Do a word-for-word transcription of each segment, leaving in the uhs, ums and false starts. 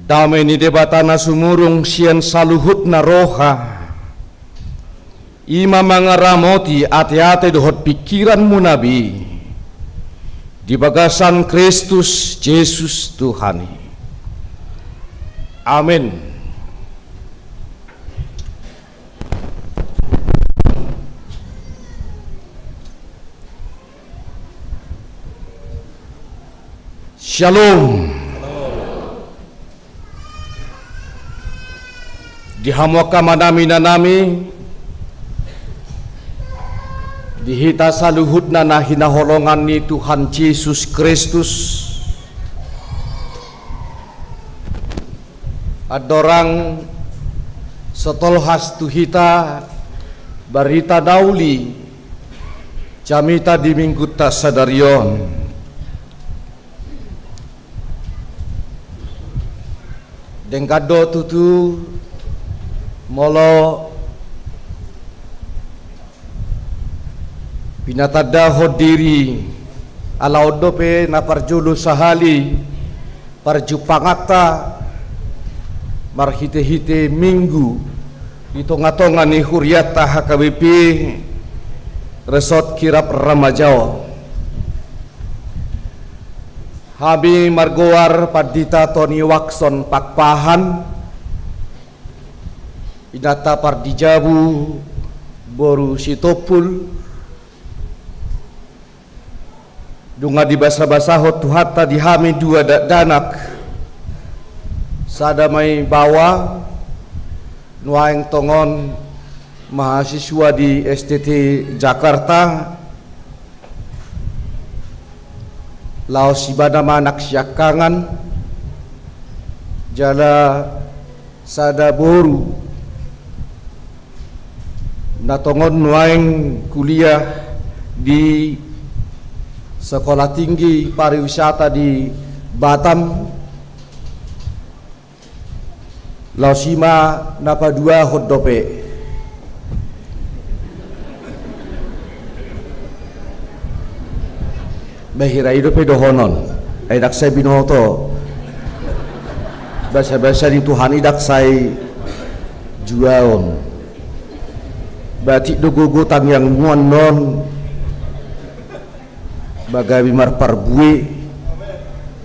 Dame ni Debata na sumurung sian saluhutna roha, i ma mangaramoti ateate dohot pingkiranmuna be di bagasan Kristus Jesus Tuhan i. Amen. Shalom. Di hamu angka amanami, inanami, di hita saluhutna na hinaholongan ni Tuhan Jesus Kristus, andorang so tolhas tu hita barita na uli jamita di minggunta sadari on. Denggan do tutu molo pinatandahon diri, ala on dope na parjolo sahali parjumpanganta marhitehite Minggu di tongatonga ni hurianta H K B P Resort Kirap Remaja on. Hami margoar Pandita Tony Wakson Pakpahan, inanta Pardijabu boru Sitompul, nunga dibasabasahon Tuhanta di hami dua dakdanak, sada ma i baoa, nuaeng tongon mahasiswa di S T T Jakarta, laos ibana ma anak siangkangan, jala sada boru na tongon nuaeng kuliah di Sekolah Tinggi Pariwisata di Batam. Laos i ma na paduahon dope. Ba hira i dope dohonon. Ai ndang sai binoto. Basabasa ni Tuhan i ndang sai juaon. Batik do gogo tangiangmu annon. Ba gabe marparbue.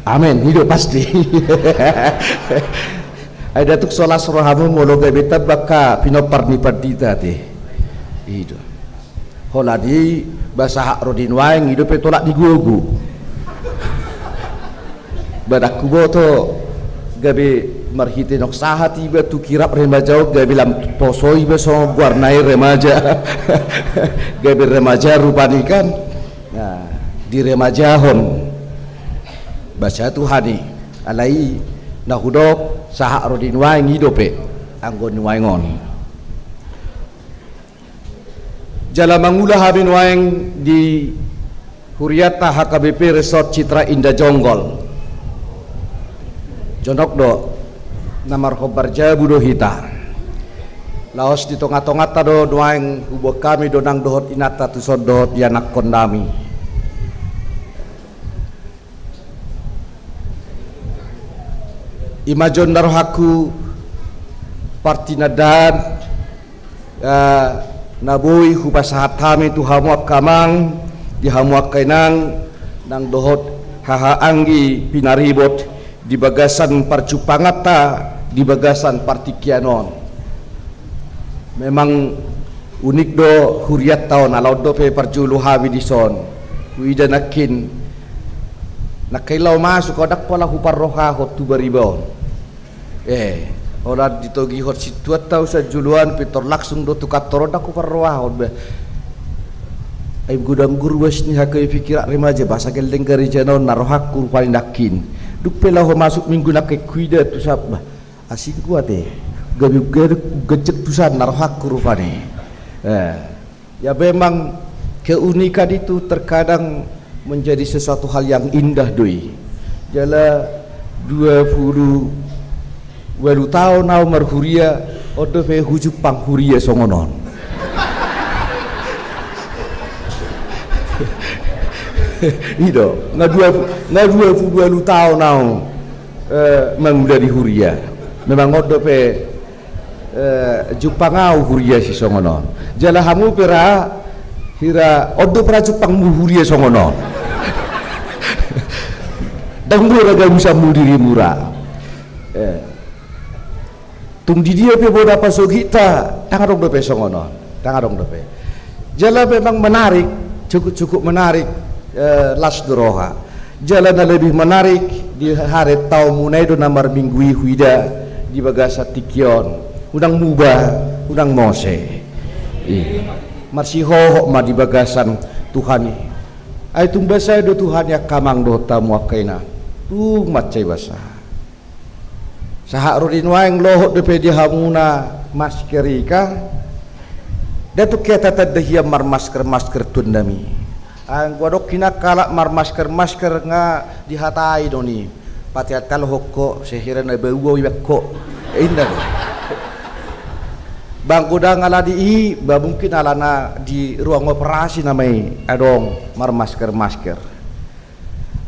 Amen, i do pasti. Ai ndang tung so las rohamu molo gabe tamba angka pinompar ni pandita ate. I do. Holan i ba sahat ro di nuaeng i dope tolap ni gogo. Ba ndang huboto gabe marhite naung sahat iba tu kirap remaja on gabe lam poso iba songon goarna i remaja. Gabe remaja rupani kan. Nah, diremajahon. Basa Tuhan i, alai na hudok sahat ro di nuaeng i dope anggo nuaeng on. Jala mangula hami nuaeng di hurianta H K B P Resort Citra Indah Jonggol. Jonok do na marhombar jabu do hita. Laos di tongatonganta do nuaeng huboan hami do nang dohot inanta tuson dohot ianakkonnami. I ma jolo na rohangku partinandaan, eh, na boi hupasahat hami tu hamu angka amang, di hamu angka inang, nang dohot haha anggi pinaribot di bagasan parjumpanganta di bagasan partingkian on. Memang unik do hurianta on, ala on dope parjolo hami dison. Huida nangkin, nangkin laho masuk, ndang pola huparrohahon tu bariba on. Eh, holan ditogihon situan ahu sian joloan, pintor langsung do tu kantor on ndang huparrohahon ba. Ai godang guru bas ni H K B P Kirap Remaja, basa gelleng garejana on na rohangku rupani nangkin. Dung pe laho masuk minggu nangkin huida tu sab ba. Asingku ate, gabe gabe gejek tusan na rohangku rupani. Eh, ya memang keunikan itu terkadang menjadi sesuatu hal yang indah do i. Jala dua pulu ualu taon ahu marhuria, on dope hujumpang huria songon on. I do, nga dua, nga dua pulu ualu taon ahu. Eh, mangula di huria. Memang on dope, eh, jumpang au huria sisongon on. Jala hamu pe ra, hira on dope ra jumpangmu huria songon on. Ndang boi ra gabusanmu dirimuna. Eh. Tung di dia pe bona pasogita, ndang adong dope songon on, ndang adong dope. Jala memang menarik, cukup-cukup menarik, eh, las do roha. Jala na lebih menarik di haritaonmuna i do na marminggu i huida di bagasan tingki on. Unang muba, unang mose. I. Marsihohot ma di bagasan Tuhan i. Ai tung basa do Tuhan i angka amang dohot hamu angka inang. Tung mansai basa. Sahat ro di nuaeng lohot dope di hamuna masker i kan. Nda tung hea tatanda hian marmasker-masker tuan nami. Anggo adong hian angka halak marmasker-masker nga dihatai do i. Pateat halak ho, sai hira na baoa iba ho. Inda do. Ba anggo ndang ala di i, ba mungkin alana di ruang operasi nama i adong marmasker-masker.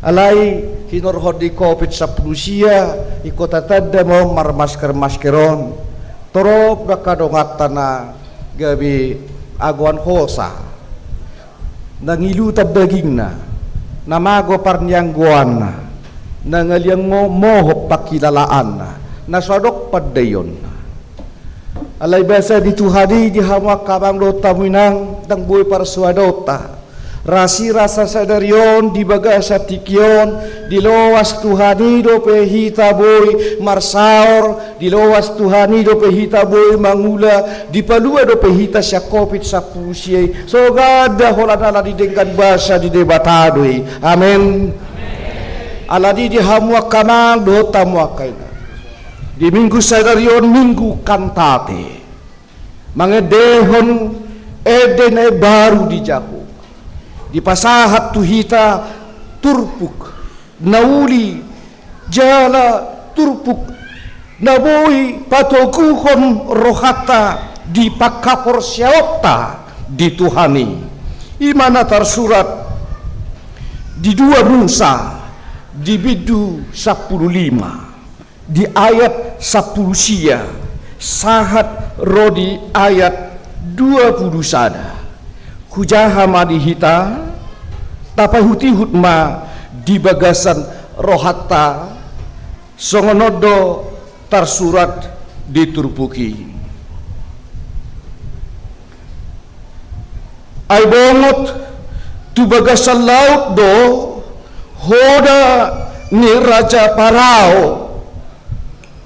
Alai hinorhon ni covid sampulu sia, ingkon tatanda ma on marmasker-masker on. Torop do angka donganta na gabe agoan hosa, na ngilutan dagingna, na mago parnianggoanna, na ngaliango mohop pangkilalaanna, na so adong pandaionna. Alai basa ni Tuhan i di hamu angka amang dohot hamu inang, ndang boi parsoadonta. Rasirasa sadari on di bagasan tingki on, diloas Tuhan i dope hita boi marsaor, diloas Tuhan i dope hita boi mangula, dipalua dope hita sian covid sampulu sia i. So ganda holan ala ni denggan basa ni Debata do i. Amen. Alani di hamu angka amang dohot hamu angka inang. Di minggu sadari on minggu Kantate. Mangendehon ende na imbaru di Jahowa. Dipasahat tu hita turpuk na uli jala turpuk na boi patoguhon rohanta di panghaporseaonta di Tuhan i. I ma na tarsurat di dua Musa di bindu sampulu lima. Di ayat sampulu sia sahat ro di ayat dua pulu sada. Hujaha ma di hita, tapaihut-ihut ma di bagasan rohanta, songon on do tarsurat di turpuk i. Ai bongot tu bagasan laut do hoda ni raja Parao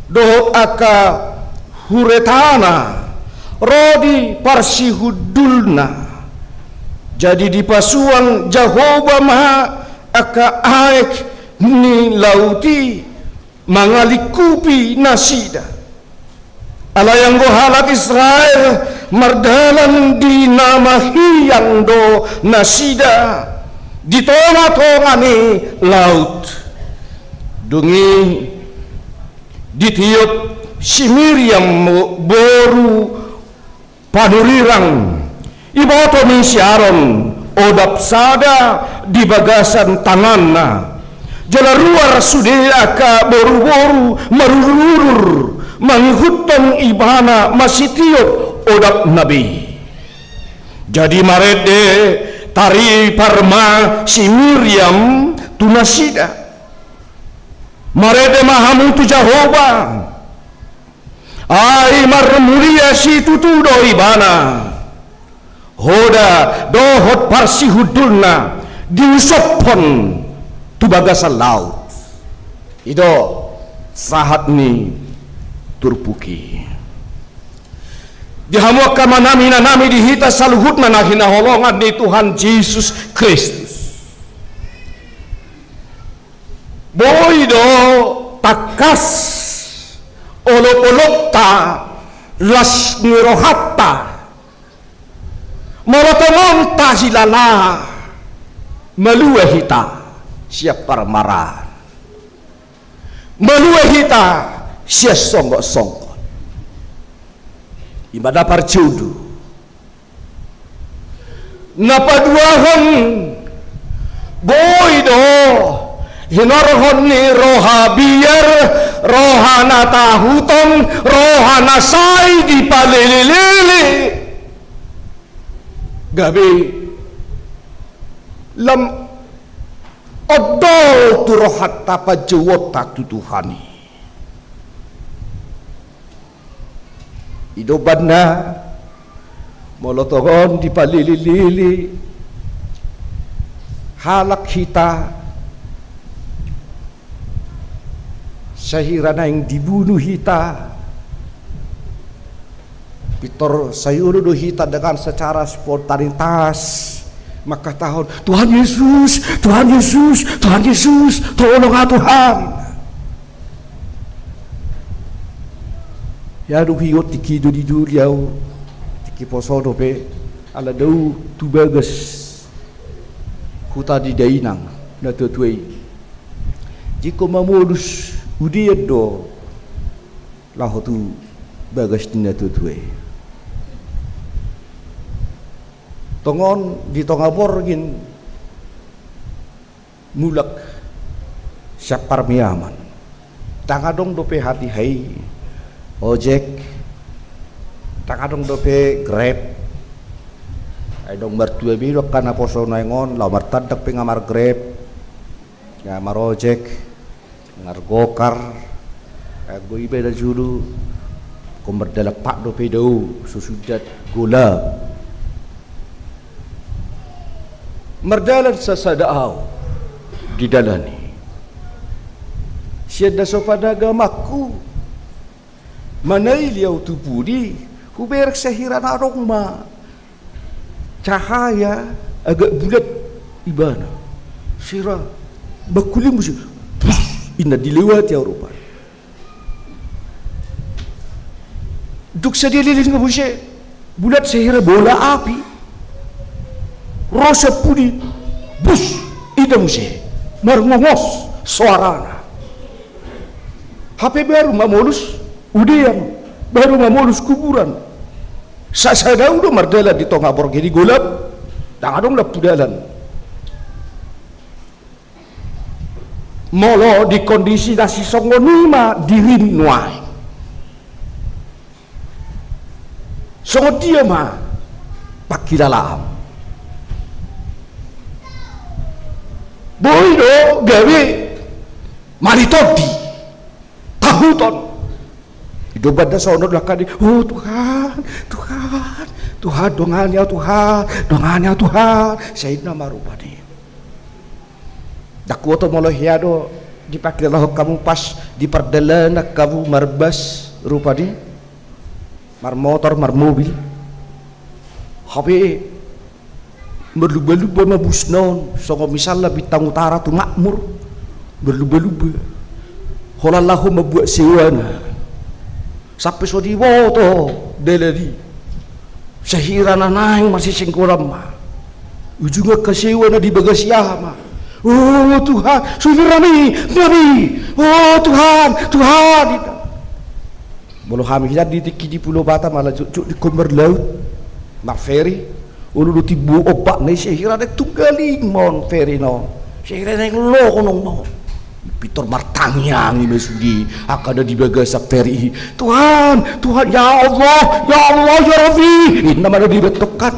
dohot angka huretana ro di parsihundulna. Jadi dipasuang Jahowa ma angka aek ni laut i mangalingkupi nasida. Alai anggo halak Israel mardalan di na mahiang do nasida di tonga-tonga ni laut. Dung i ditiop si Miriam boru panurirang, iboto ni si Aron, odap sada di bagasan tanganna. Jala ruar sude angka boruboru marudurudur mangihuthon ibana masitiop odapna be. Jadi marende taripar ma si Miriam tu nasida. Marende ma hamu tu Jahowa. Ai marmulia situtu do ibana. Hoda dohot parsihundulna diusophon tu bagasan laut. I do sahat ni turpuk i. Di hamu angka amanami, inanami, di hita saluhutna na hinaholongan ni Tuhan Jesus Kristus. Boi do tangkas olopolopta, las ni rohanta, molo tongon tahilala malua hita sian parmaraan, malua hita sian songgotsonggot. I ma na parjolo. Na paduahon, boi do Hinorhon ni roha biar, roha na tahuton, roha na sai dipalele-lele. Gabe lam ondol tu rohanta panjouonta tu Tuhan i. I do umbahen na molo tongon dipalele-lele halak hita, sahira naeng dibunu hita, pintor sai olo do hita dengan secara spontanitas mangkatahon, "Tuhan Yesus, Tuhan Yesus, Tuhan Yesus, tolong ah Tuhan." Ia dung hiot tingki doli-doli au, tingki poso dope, ala dao tu bagas huta di dainang na tua-tua i. Jingkon mamolus udean do laho tu bagas ni na tua-tua i. Tongon di tonga borngin mulak sian Parmiaman. Ndang adong dope hatiha i ojek, ndang adong dope Grab. Ai dung martua be do angka na poso naeng on, laho martandang pe nga mar-Grab, nga mar-ojek, nga mar-gokar. Anggo iba da jolo, ingkon mardalan pat dope dao, so sundat golap. Mardalan sasada au di dalan i. Sian na so panagamangku manaili au tu pudi, hubereng sahira na adong ma cahaya agak bulat ibana. Sahira bangkuling muse, bus, inna dilewati au rupani. Dung sadia leleng muse, bulat sahira bola api. Ro sian pudi, bus, inna muse, marngongos soarana. Hape baru mamolus udean, baru mamolus kuburan. Sasada au do mardalan di tonga borngin i, golap, ndang adong lampu dalan. Molo di kondisi na sisongon i ma dirim nuaeng, songon dia ma pangkilalaanmu? Boi do gabe maritondi, tahuton. I do umbahen na songon on langkani, "Oh Tuhan, Tuhan, Tuhan, dongani au Tuhan, dongani au Tuhan." Sai inna ma rupani. Ndang huboto molo hea do dipangkilalahon hamu pas di pardalanan hamu marbas rupani, marmotor, marmobil. Hape marlumba-lumba ma busna on, songon misalna Bintang Utara tu Makmur, marlumba-lumba. Holan laho mambuat sewana. Sampe so diboto dalan i. Sahira na naeng marsisenggolan ma. Ujungna angka sewa na di bagas i aha ma? "Oh Tuhan, sude rami, rami. Oh Tuhan, Tuhan." Molo hami hian di tingki di Pulo Batam ala jotjot do ingkon marlaut, marferi. Olo do timbo ombakna i, sahira naeng tunggal i ma on feri na on. Sahira naeng loho nong ma on. Pintor martangiang i ma sude angka na di bagasan feri i. "Tuhan, Tuhan, ya Allah, ya Allah, ya Rabbi." Inna ma na dibentukkan.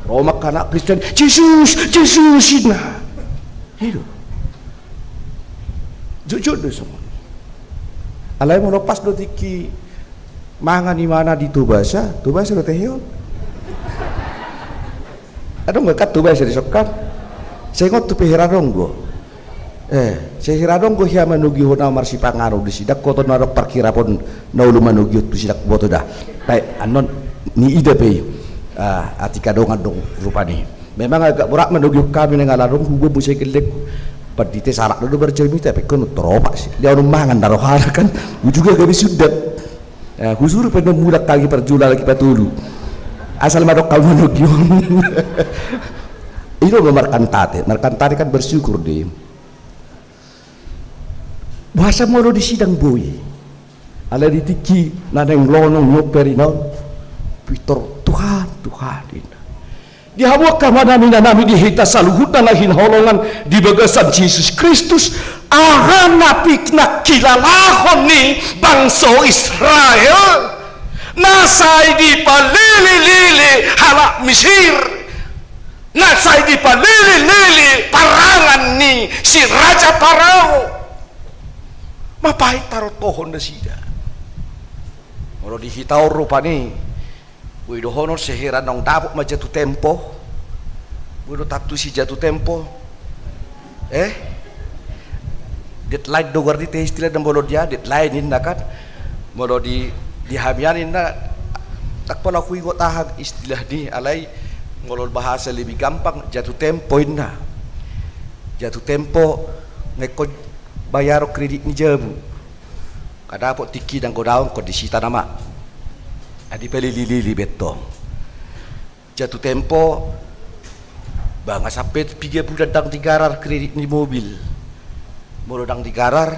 Ro ma angka na Kristen, "Jesus, Jesus," inna. I do. Jotjot do songon. Alai molo pas do tingki mangan imana di Tobasa, Tobasa do tehe on. Adong do kan Tobasa di son kan? Sai ngot tu pe hira adong do. Eh, sai hira adong do hea manogihon au marsipanganon disi, ndang huboto na adong parkirapon na olo manogihon tusi, ndang huboto da. Baik, annon niida pe i. Ah, atik adong adong rupani. Memang agak borat manogihon hami, naeng ala adong hugo muse gellengku. Pandita sarak do, do bercermin, tapi ingkon toropak sih. Dia orang mangan na rohana kan. Ujungna gabe sundat. Eh, husuru pe annon mulak hami parjolo halak i patolu. Asal ma adong hamu manogihon. I do ma markantate. Markantate kan bersyukur do i. Boasa molo disi ndang boi? Alai di tingki na naeng lonong ni on feri na on, pintor, "Tuhan, Tuhan," inna. Di hamu angka amanami, inanami, di hita saluhutna na hinaholongan di bagasan Jesus Kristus, aha na pik-, na kilalahon ni bangso Israel na sai dipalele-lele halak Misir, na sai dipalele-lele parangan ni si Raja Parao? Ma paet tarontohon nasida. Molo di hita on rupani, boi dohonon, sehira naung dapot ma jatuh tempo. Boi do tantu si jatuh tempo. Eh? Deadline do goar di te istilahna molo dia, deadline ninna kan. Molo di, di hami an ninna, ndang pola huingot aha istilah ni, alai molo bahasa lebih gampang, jatuh tempo ninna. Jatuh tempo, nga ingkon bayaron kredit ni jabu. Nga dapot tingki, ndang godang, ingkon disita nama. Nga dipalele-lele be tong. Jatuh tempo, ba nga sampe piga bulan ndang digarar kredit ni mobil. Molo ndang digarar,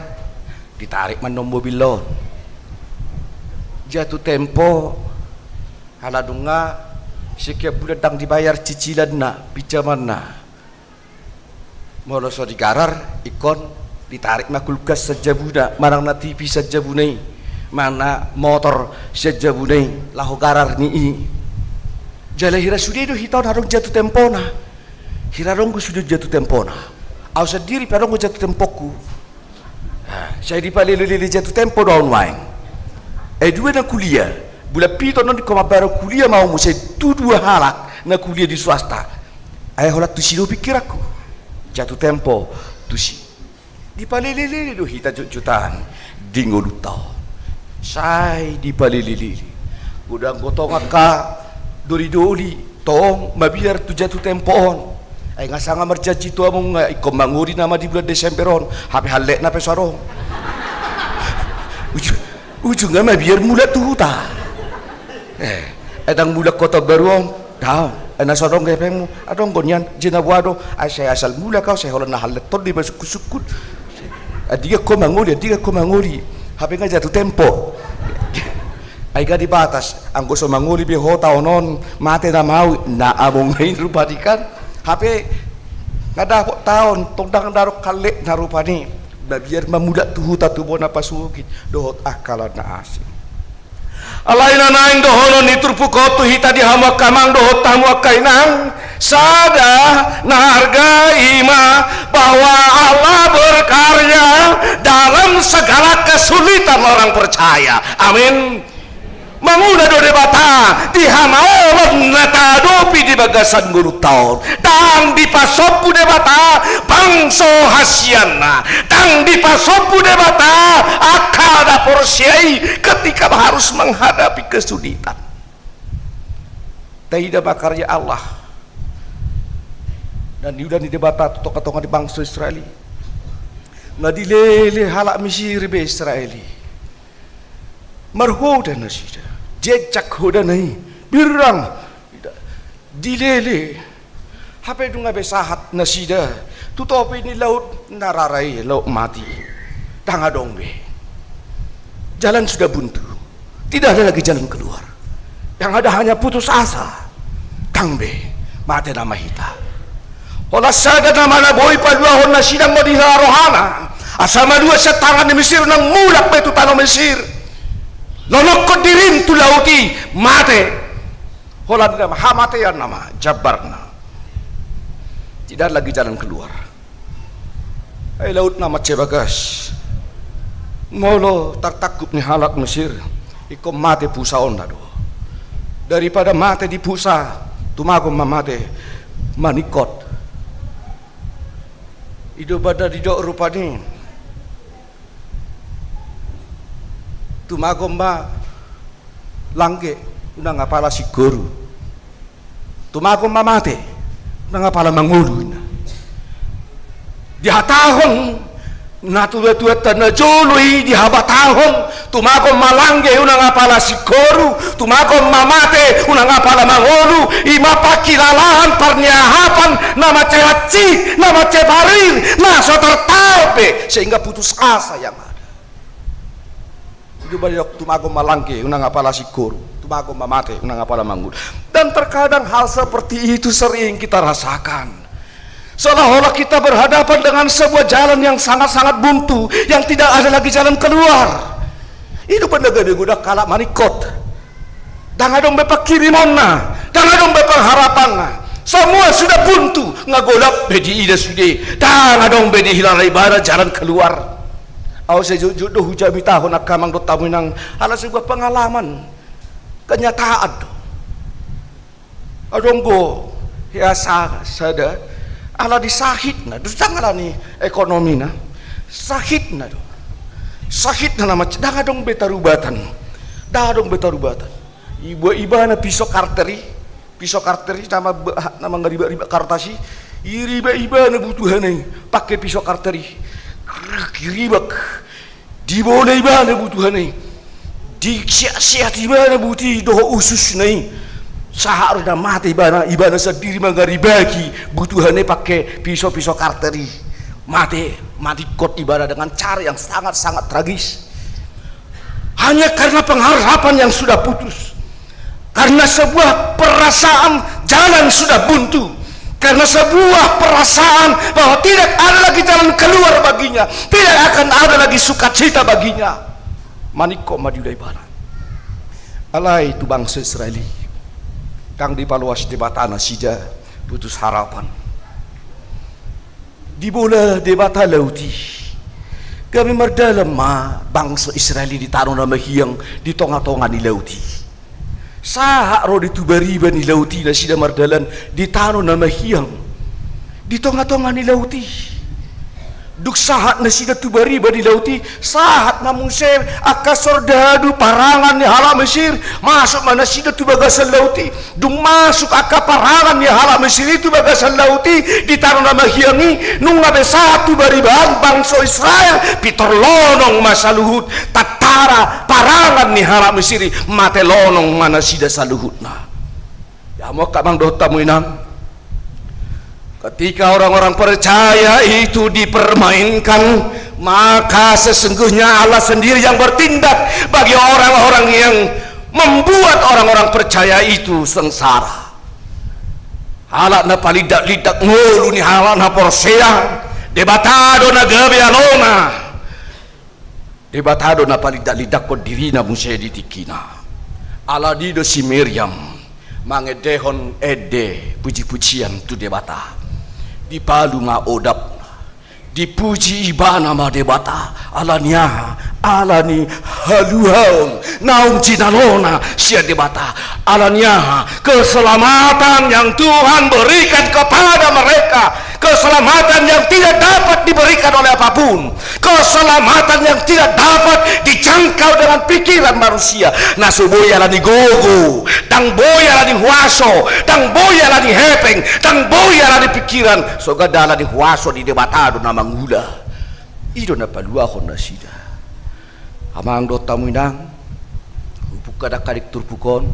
ditarik ma annon mobil on. Jatuh tempo, ala nunga sekian bulan ndang dibayar cicilanna, pinjamanna. Molo so digarar, ingkon ditarik ma kulkas sian jabuna, manang na T V sian jabuna i, manang na motor sian jabuna i, laho garar ni i. Jala hira sude do hita on adong jatuh tempona? Hira adong do sude jatuh tempona? Au sandiri pe adong do jatuh tempongku. Ah, sai dipalele-lele jatuh tempo do au nuaeng. Ai dua na kuliah. Bulan pitu annon ingkon mambahen kuliah ma au muse tu dua halak na kuliah di swasta. Ai holan tusi do pingkiranku. Jatuh tempo tusi. Dipalele-lele do hita jotjot an di ngolunta on. Sai dipalele-lele. Godang do tong angka doli-doli, tong mabiar tu jatuh tempo on. Ai nga sanga marjanji tu among, nga ingkon mangoli nama di bulan Desember on, hape halletna pe so adong. Uju-, ujungna mabiar mulak tu huta. Eh, ai ndang mulak Kota Baru on, daong. Ai na so adong hepengmu, adong do nian, je na boha do, ai sai asal mulak au, sai holan na hallet on do masungkun-sungkun. Andigan ho mangoli, andigan ho mangoli. Hape nga jatuh tempo. Ai nga dibatas, anggo so mangoli be ho taon on, mate nama au, na among na i rupani kan. Hape nga dapot taon, tong ndang adong halletna rupani. Mabiar ma mulak tu huta tu bona pasogit dohot angka na asing. Alai na naeng dohonon ni turpuk on tu hita di hamu angka amang dohot hamu angka inang, sada na arga i ma bahwa Allah berkarya dalam segala kesulitan orang percaya. Amin. Mangula do Debata di hamaolon na taadopi di bagasan ngolunta on. Ndang dipasombu Debata bangso hasianna, ndang dipasombu Debata angka na porsea i ketika harus menghadapi kesulitan. Taida ma karya Allah na niula ni Debata tu tonga-tonga ni bangso Israel i. Nga dilele halak Misir be Israel i. Marhoda nasida, jejak hodana i, birrang, dilele. Hape dung be sahat nasida tu topi ni laut na rara i, Laut Mati, ndang adong be. Jalan sudah buntu, tidak ada lagi jalan keluar. Yang ada hanya putus asa. Ndang be, mate nama hita. Holan sada nama na boi paluahon nasida, anggo di rohana, asa malua sian tangan ni Misir, unang mulak be tu tano Misir. Lonokkon dirim tu laut i, mate. Holan nama hamatean nama jambarna. Tidak ada lagi jalan keluar. Ai laut na mansai bagas. Molo tartangkup ni halak Mesir, ingkon mate pusaonna do. Daripada mate di pusa, tumagon ma mate maningkot. I do bana didok rupani. Tumagon ma langge, unang apala singkoru. Tumagon ma mate, unang apala mangolu, ninna. Dihatahon natuatuanta na jolo i, dihabatahon, tumagon ma langge, unang apala singkoru, tumagon ma mate, unang apala mangolu. I ma pangkilalahan parniahapan na mansai hansit, na mansai parir, na so tartaon be, sehingga putus asa yang ada. I do bana didok tumagon ma langge, unang apala singkoru. Tumagon ma mate, unang apala mangula. Dan terkadang hal seperti itu sering kita rasakan. Seolah-olah kita berhadapan dengan sebuah jalan yang sangat-sangat buntu, yang tidak ada lagi jalan keluar. I do umbahen na gabe godang halak maningkot. Ndang adong be pangkirimonna, ndang adong be pengharapanna. Semua sudah buntu, nga godang be diida sude. Ndang adong be dihilala ibana jalan keluar. Ahu sai jotjot do hujamitahon angka amang dohot hamu inang, ala sebuah pengalaman, kenyataan do. Adong do hea sa-, sada, ala ni sahitna, ndang ala ni ekonomina, sahitna do. Sahitna nama, ndang adong be tarubatan. Ndang adong be tarubatan. Iba-, ibana piso karteri, piso karteri nama be-, nama mangaribak-ribak kartas i, iribak ibana butuhana i, pake piso karteri. Iribak. Dibola ibana butuhana i. Diseat-seat ibana buti dohot ususna i. Sahat do na mate ibana, ibana sandiri mangaribaki butuhana i pake piso-piso karteri. Mate, maningkot ibana dengan cara yang sangat-sangat tragis. Hanya karena pengharapan yang sudah putus. Karena sebuah perasaan jalan sudah buntu. Karena sebuah perasaan bahwa tidak ada lagi jalan keluar baginya. Tidak akan ada lagi sukacita baginya. Maningkot ma diula ibana. Alai tu bangso Israel i, ndang dipaloas Debata nasida, putus harapan. Dibola Debata laut i. Gabe mardalan ma bangso Israel i di tano na mahiang di tonga-tonga ni laut i. Sahat ro di tuba-riba ni laut i nasida mardalan di tano na mahiang di tonga-tonga ni laut i. Dung sahat nasida tuba-riba ni laut i, sahat ma muse angka sordadu parangan ni halak Mesir, masuk ma nasida tu bagasan laut i. Dung masuk angka parangan ni halak Mesir i tu bagasan laut i, di tano na mahiang i, nunga be sahat tuba-riba an bangso Israel, pintor lonong ma saluhut tantara parangan ni halak Mesir i, mate lonong ma nasida saluhutna. Di hamu angka amang dohot hamu inang, ketika orang-orang percaya itu dipermainkan, maka sesungguhnya Allah sendiri yang bertindak bagi orang-orang yang membuat orang-orang percaya itu sengsara. Halak na palindak-lindak ngolu ni halak na porsea, Debata do na gabe alona. Debata do na palindak-lindakkon dirina muse di tingkina. Alani do si Miriam mangendehon ende puji-pujian tu Debata. Dipalu ma odapna. Dipuji ibana ma Debata. Alani aha? Alani haluaon naung jinalona sian Debata. Alani aha? Keselamatan yang Tuhan berikan kepada mereka. Keselamatan yang tidak dapat diberikan oleh apapun. Keselamatan yang tidak dapat dijangkau dengan pikiran manusia. Na so boi alani gogo, ndang boi alani huaso, ndang boi alani hepeng, ndang boi alani pikiran. Songon na alani huaso ni Debata do na mangula. I do na paluahon nasida. Amang dohot hamu inang, hupungka dangka di turpuk on,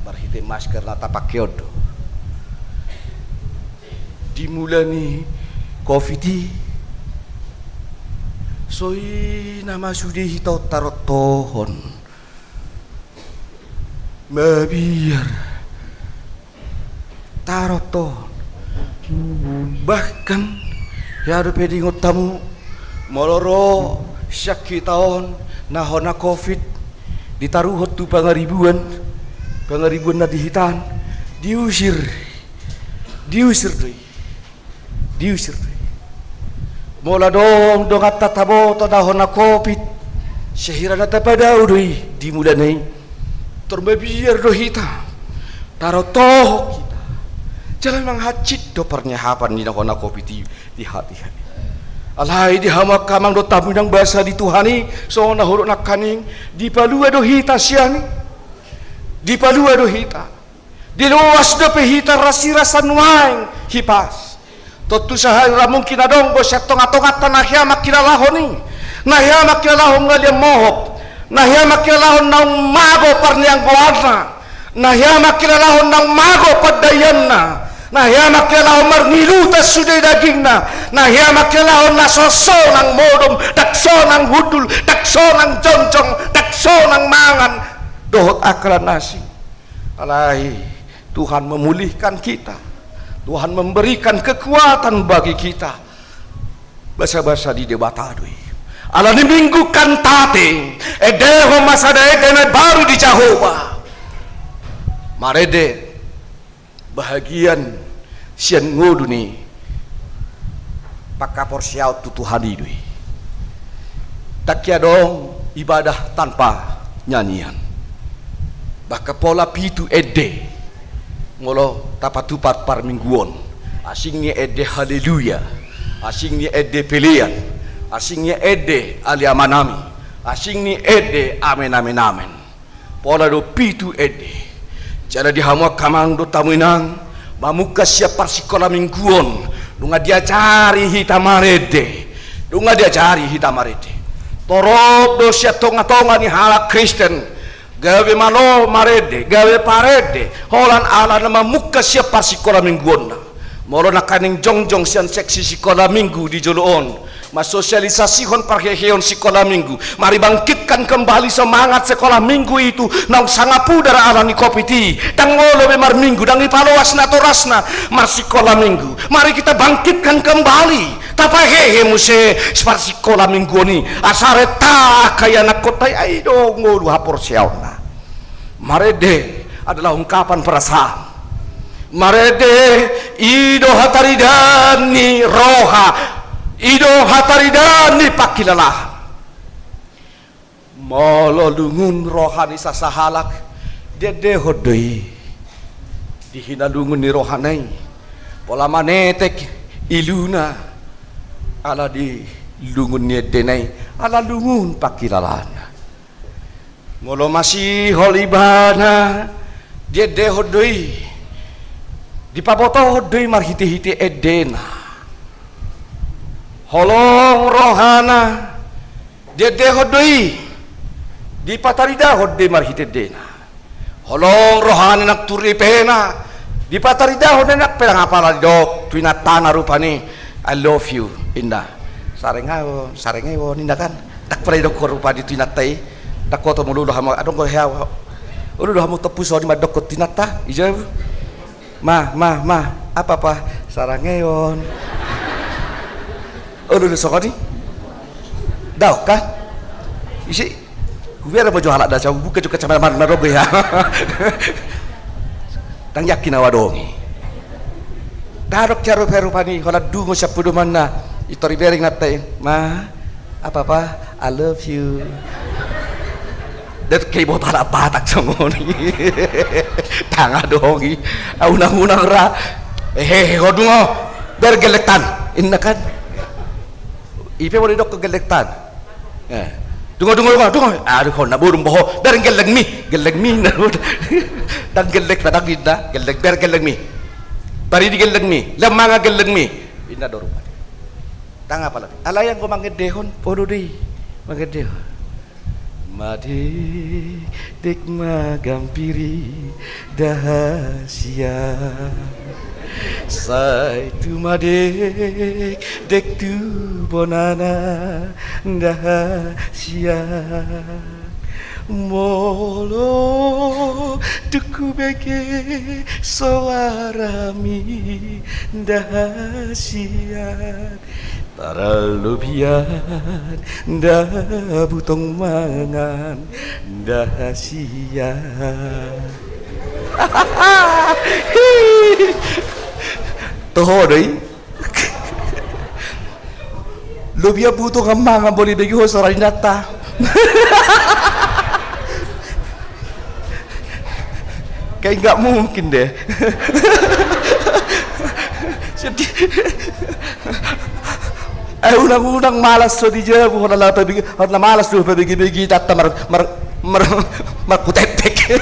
marhite masker na tapake on do. Di mula ni covid i, so i nama sude hita on tarontohon. Mabiar. Tarontohon. Bahkan, ia dope diingot hamu, molo ro sian hita on na hona covid, ditaruhon tu pangaribuan, pangaribuan na di hita an, diusir, diusir do i, diusir do i. Molo adong donganta taboto na hona covid, sahira na tapadao do i di mulana i. Tor mabiar do hita, tarontohon hita. Jala manghasip do parniahapan ni na hona covid i di hatiha i. Alai di hamu angka amang dohot hamu inang, basa ni Tuhan i songon na hudok nangkaning, dipalua do hita sian i. Dipalua do hita. Diloas dope hita rasirasa nuaeng hipas. Tontu sahali ra mungkin adong do sian tonga-tonganta na hea mangkilalahon i, na hea mangkilalahon ngalian mohop, na hea mangkilalahon naung mago parnianggoanna, na hea mangkilalahon naung mago pandaianna, na hea mangkilalahon marngilutan sude dagingna, na hea mangkilalahon na so sonang modom, ndang sonang hundul, ndang sonang jongjong, ndang sonang mangan dohot angka na asing. Alai Tuhan memulihkan kita, Tuhan memberikan kekuatan bagi kita. Basa-basa ni Debata do i. Ala ni Minggu Kantate, endehon ma sada ende na baru di Jahowa. Marende, bahagian sian ngolu ni panghaporseaon tu Tuhan i do i. Ndang adong ibadah tanpa nyanyian. Bahkan pola pitu ende molo tapatupa parmingguon. Asing ni ende haleluya, asing ni ende pelean, asing ni ende ale amanami, asing ni ende amen, amen, amen. Pola do pitu ende. Jala di hamu angka amang dohot hamu inang, mamungka sian parsikola mingguon, nunga diajari hita marende. Nunga diajari hita marende. Torop do sian tonga-tonga ni halak Kristen, gabe malo marende, gabe parende, holan ala na mamungka sian parsikola mingguonna. Molo nangkaning jongjong sian seksi sikola minggu di jolo on, mansosialisasihon parheheon sikola minggu. Mari bangkitkan kembali semangat sekolah minggu itu, naung sanga pudar ala ni covid i. Ndang olo be marminggu, ndang ipaloas natorasna marsikola minggu. Mari kita bangkitkan kembali, tapahehe muse parsikola mingguon i. Asa renta angka ianakhonta i, ai do ngolu haporseaonna. Marende adalah ungkapan perasaan. Marende i do hataridaan ni roha, i do hataridaan ni pangkilalahan. Molo lungun roha ni sasahalak, diendehon do i di hinalungun ni rohana i. Pola manetek iluna ala di lungun ni endena i, ala lungun pangkilalaanna. Molo masihol ibana, diendehon do i, dipabotohon do i marhite-hite endena. Holong rohana, diendehon do i, dipataridahon do i marhite endena. Holong rohana nang tu ripena, dipataridahon do i, nang pe ndang apala didok tu inantana rupani, "I love you," inna. "Sarengehon, sarengehon," inna kan. Ndang pernah didok rupani tu inanta i. Ndang hoto molo olo hamu, adong do hea, olo do hamu tompu songoni mandokkon tu inanta, ijau. "Ma, ma, ma, apa, apa?" "Sarengehon." Olo do songoni. Daong kan? Ise. Hubereng ma jo halak da, sai hubuka jo kacamata, mar-, marrogo ia. Ndang yakin au adong i. Ndang adong sian rupa-rupani, holan dungo sian podomanna. Intor ibereng inanta i, "Ma, apa, apa, I love you." Ndang ke iboto halak Batak songoni. Ndang adong i. Unang-unang ra. "Hehe, ho dungo. Bereng gellengtan," inna kan. I pe molo didok gellengtan. Eh. "Dungo, dungo, dungo, dungo." "Aduh, ho na burung boho. Bereng gellengmi, gellengmi." Ndang gellengta, ndang inna. "Gelleng, bereng gellengmi. Paridi gellengmi. Lam mangan gellengmi," inna do rupani. Ndang apala. Alai anggo mangendehon, olo do i mangendehon. Madekdek ma gampiri da hasian. Sai tu madekdek tu bonana da hasian. Molo dung hubege soarami da hasian. Tarlobi an da butong mangan da hasian. Toho do i. Lobi an butong mangan, boi bege ho soara ni inanta. Kayak nggak mungkin deh. Sedih. Eh, unang-unang malas so di jabu, holan na pabege, holan na malas do pabege-bege inanta mar-, mar-, mar-, marhutetek.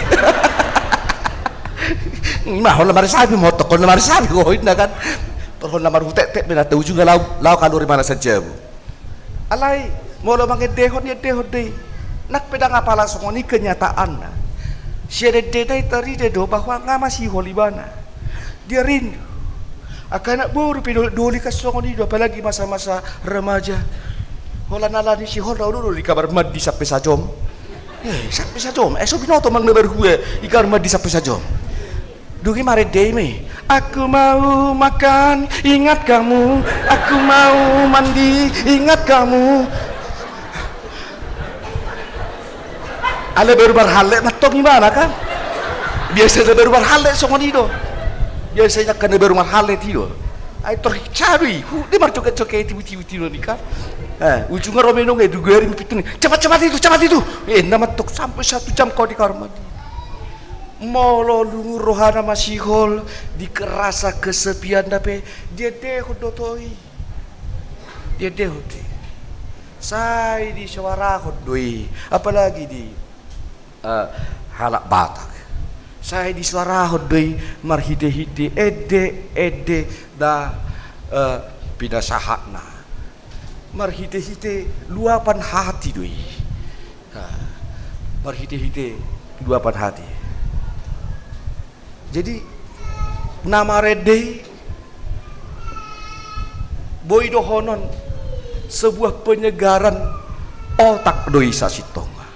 Ima holan na marisapi, motok holan na marisapi, ho inna kan. Tor holan na marhutetek be inanta, ujungna laho, laho kaluar imana sian jabu. Alai, molo mangendehon, iendehon do i. Nang pe ndang apala songon i kenyataanna. Sian endena i tarida do bahwa nga masihol ibana. Dia rindu. Angka anak boru pe do-, doli kan songon i do, apalagi masa-masa remaja. Holan ala ni sihol ra olo do di kamar mandi sampe sajom. Eh, sampe sajom, eh, so binoto amang na marhua i kamar mandi sampe sajom. Dung i marende i ma i. Aku mau makan, ingat kamu. Aku mau mandi, ingat kamu. Ala baru marhallet mantong ibana kan. Biasana baru marhallet songon i do. Biasana angka na baru marhallet i do. Ai tor cabe i, hu, dia marjoget-joget tibu-tibu tino ni kan. Eh, ujungna ro ma i nang, eh, dung i ari ma pitu ni. Cepat, cepat itu, cepat itu. Eh, na mantong sampe satu jam kau di kamar mandi. Molo lungun rohana masihol di rasa kesepianna pe, diendehon do oto i. Diendehon do i. Sai disuarahon do i. Apalagi di, eh, halak Batak. Sai disuarahon do i marhite-hite ende, ende na, eh, pinasahatna. Marhite-hite luapan hati do i. Ha, marhite-hite luapan hati. Jadi, na marende i boi dohonon sebuah penyegaran otak do i sasintongna.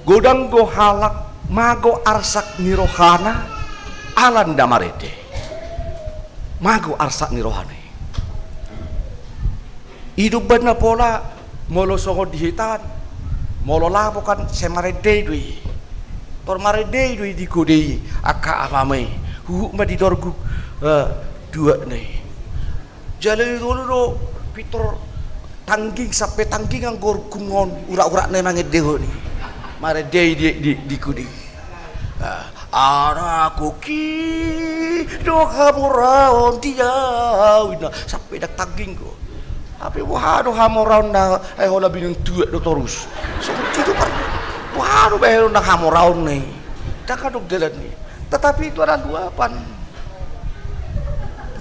Godang do halak mago arsak ni rohana ala na marende. Mago arsak ni rohana i. I do umbahen na pola, molo songon di hita an, molo lapo kan sai marende i do i. Tor marende i do i di kode i, angka amang i, huhut ma didorguk, eh, tuakna i. Jala i do, do pintor tangging sampe tangging anggo rungkun on, urak-urakna i mangendehon i. Marende i di, di, di kode i. Ah, anakku, i do hamoraon di au, inna. Sampe ndang tangging do. Hape boha do hamoraonna, eh, holan binoan tuak do torus. Songon i do par-, boha do bahenonna hamoraonna i. Ndang adong dalanna i. Tetapi itu adalah luapan.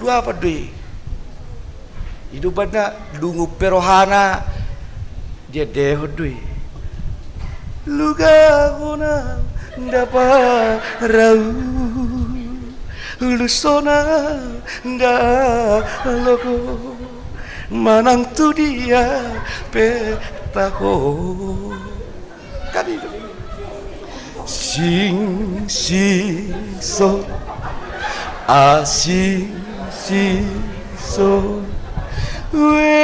Luapan do i. I do umbahen na lungun pe rohana, diendehon do i. Luga hona nda parau, ulushona nda logo, manang tu dia pe taho. Kan i do. Sing, sing, so. A, sing, sing, so. Ue,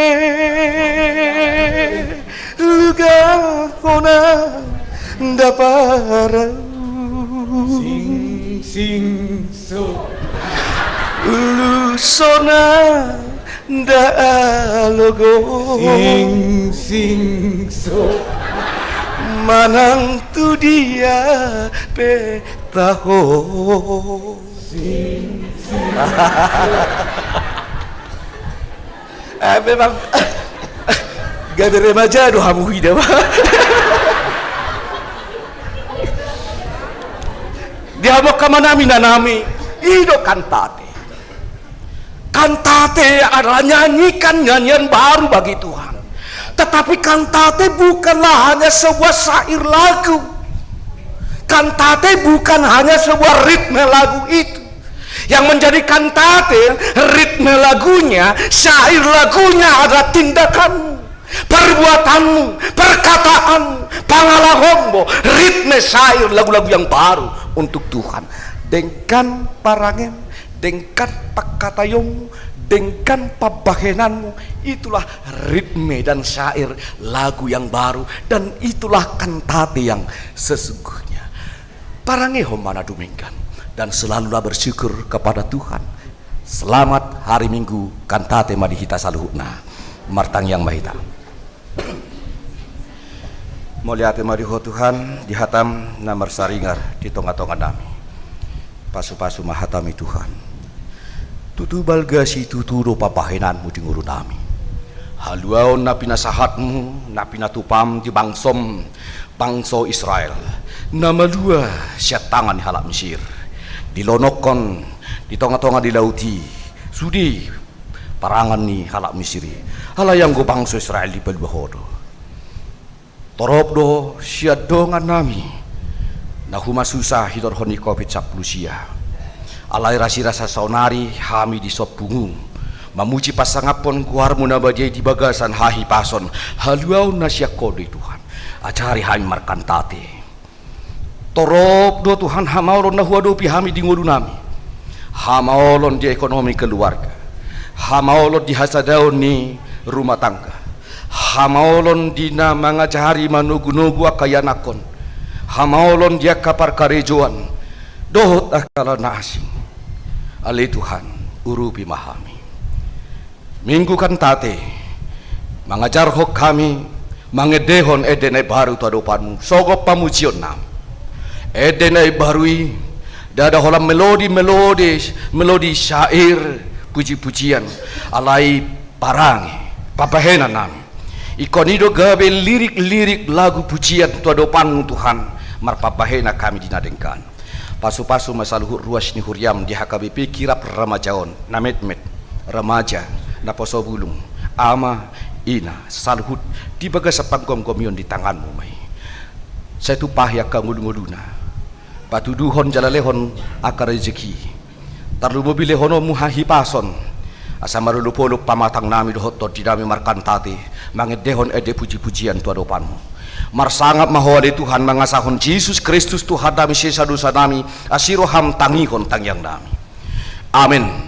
luga hona nda parau. Sing, sing, so. Ulushona nda logo. Sing, sing, so. Manang tu dia pe taho. Sing, sing, so. Eh, memang gabe remaja do hamu hida, Pak. Di hamu angka amanami, inanami, i do kantate. Kantate adalah nyanyikan nyanyian baru bagi Tuhan. Tetapi kantate bukanlah hanya sebuah syair lagu. Kantate bukan hanya sebuah ritme lagu itu. Yang menjadi kantate, ritme lagunya, syair lagunya adalah tindakanmu. Perbuatanmu, perkataan, pangalahonmu, ritme syair lagu-lagu yang baru untuk Tuhan. Dengkan parangem, dengkan pangkataionmu, dengkan pambahenanmu, itulah ritme dan syair lagu yang baru, dan itulah kantate yang sesungguhnya. Parangehon ma na dumenggan, dan selalulah bersyukur kepada Tuhan. Selamat hari Minggu, kantate ma di hita saluhutna. Martangiang ma hita. Mauliate ma di Ho Tuhan, di hataM na marsaringar di tonga-tonganami. Pasu-pasu ma hataMi Tuhan. Tutu balga situtu do pambahenanMu di ngolunami. Haluaon na pinasahatMu, na pinatupaM di bangsoM, bangso Israel, na malua sian tangan ni halak Misir, dilonokhon di tonga-tonga ni laut i, sude parangan ni halak Misir i. Alai anggo bangso Israel dipalua Ho do. Torop do sian dongannami na humasusa hinorhon ni covid sampulu sia. Alai rasirasa saonari hami di sompungu mamuji pasangaphon goarMu na badia i di bagasan hahipason, haluaon na sian Ho do i Tuhan. Ajari hami markantate. Torop do Tuhan hamaolon na huadopi hami di ngolunami. Hamaolon di ekonomi keluarga. Hamaolon di hasadaon ni rumah tangga. Hamaolon di na mangajari manogunogu angka ianakhon. Hamaolon di angka parkarejoan. Dohot angka na asing. Ale Tuhan, urupi ma hami. Minggu Kantate mangajarhon hami mangendehon ende na imbaru tu adopanmu songon pamujionnami. Ende na imbaru i ndada holan melodi, melodi, melodi syair, puji-pujian, alai parange, pambahenannami. Ingkon i do gabe lirik-lirik lagu pujian tu adopanmu Tuhan, marpambahenan hami di na denggan. Pasu-pasu ma saluhut ruas ni huriam di H K B P Kirap Remaja on, na metmet, remaja, naposo bulung, ama, ina, saluhut, di bagasan panggomgomion di tanganmu ma i. Sai tumpahi angka ngolu-ngoluna. Patuduhon jala lehon angka rejeki. Tarlumobi lehononmu hahipason. Asa marolop-olop pamatangnami dohot tondinami markantate, mangendehon ende puji-pujian tu adopanmu. Marsangap ma Ho ale Tuhan, mangasahon Jesus Kristus Tuhannami, sesa dosanami, asi roham tangihon tangiangnami. Amen.